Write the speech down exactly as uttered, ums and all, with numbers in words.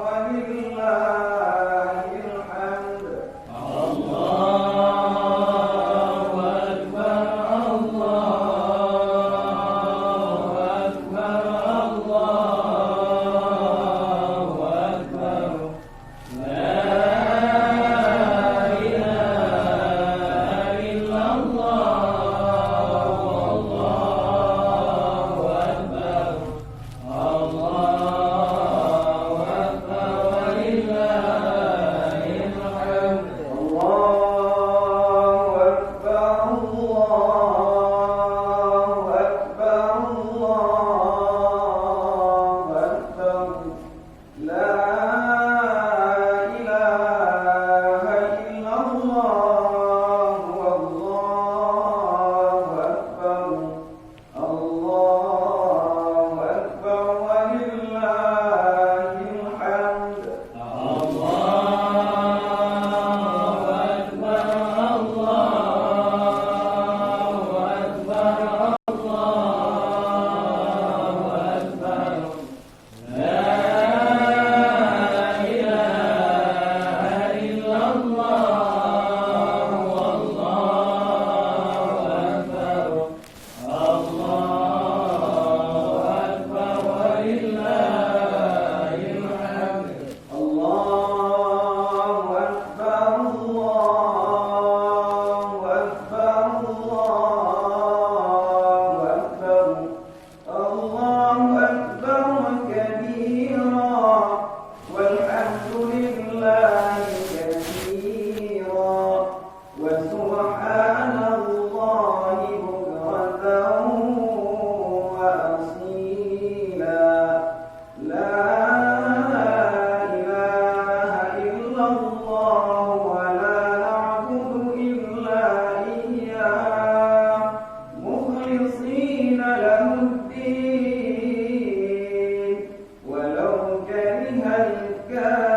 ولله الحمد. الله أكبر، الله أكبر، الله أكبر. لا إله إلا الله، الله أكبر. الله أكبر ولله الحمد. الله أكبر، الله أكبر، الله أكبر. لا إله إلا الله، والله أكبر. الله أكبر ولله الحمد. الله أكبر، الله أكبر، الله أكبر. لا إله إلا الله، والله أكبر. الله أكبر ولله الحمد. الله أكبر، الله أكبر، الله أكبر. الله أكبر كبيرا، والحمد لله كثيرا، وسبحان الله بكرة وأصيلا. لا إله إلا الله، ولا نعبد إلا إياه، مخلصين له الدين، ولو كره الكافرون.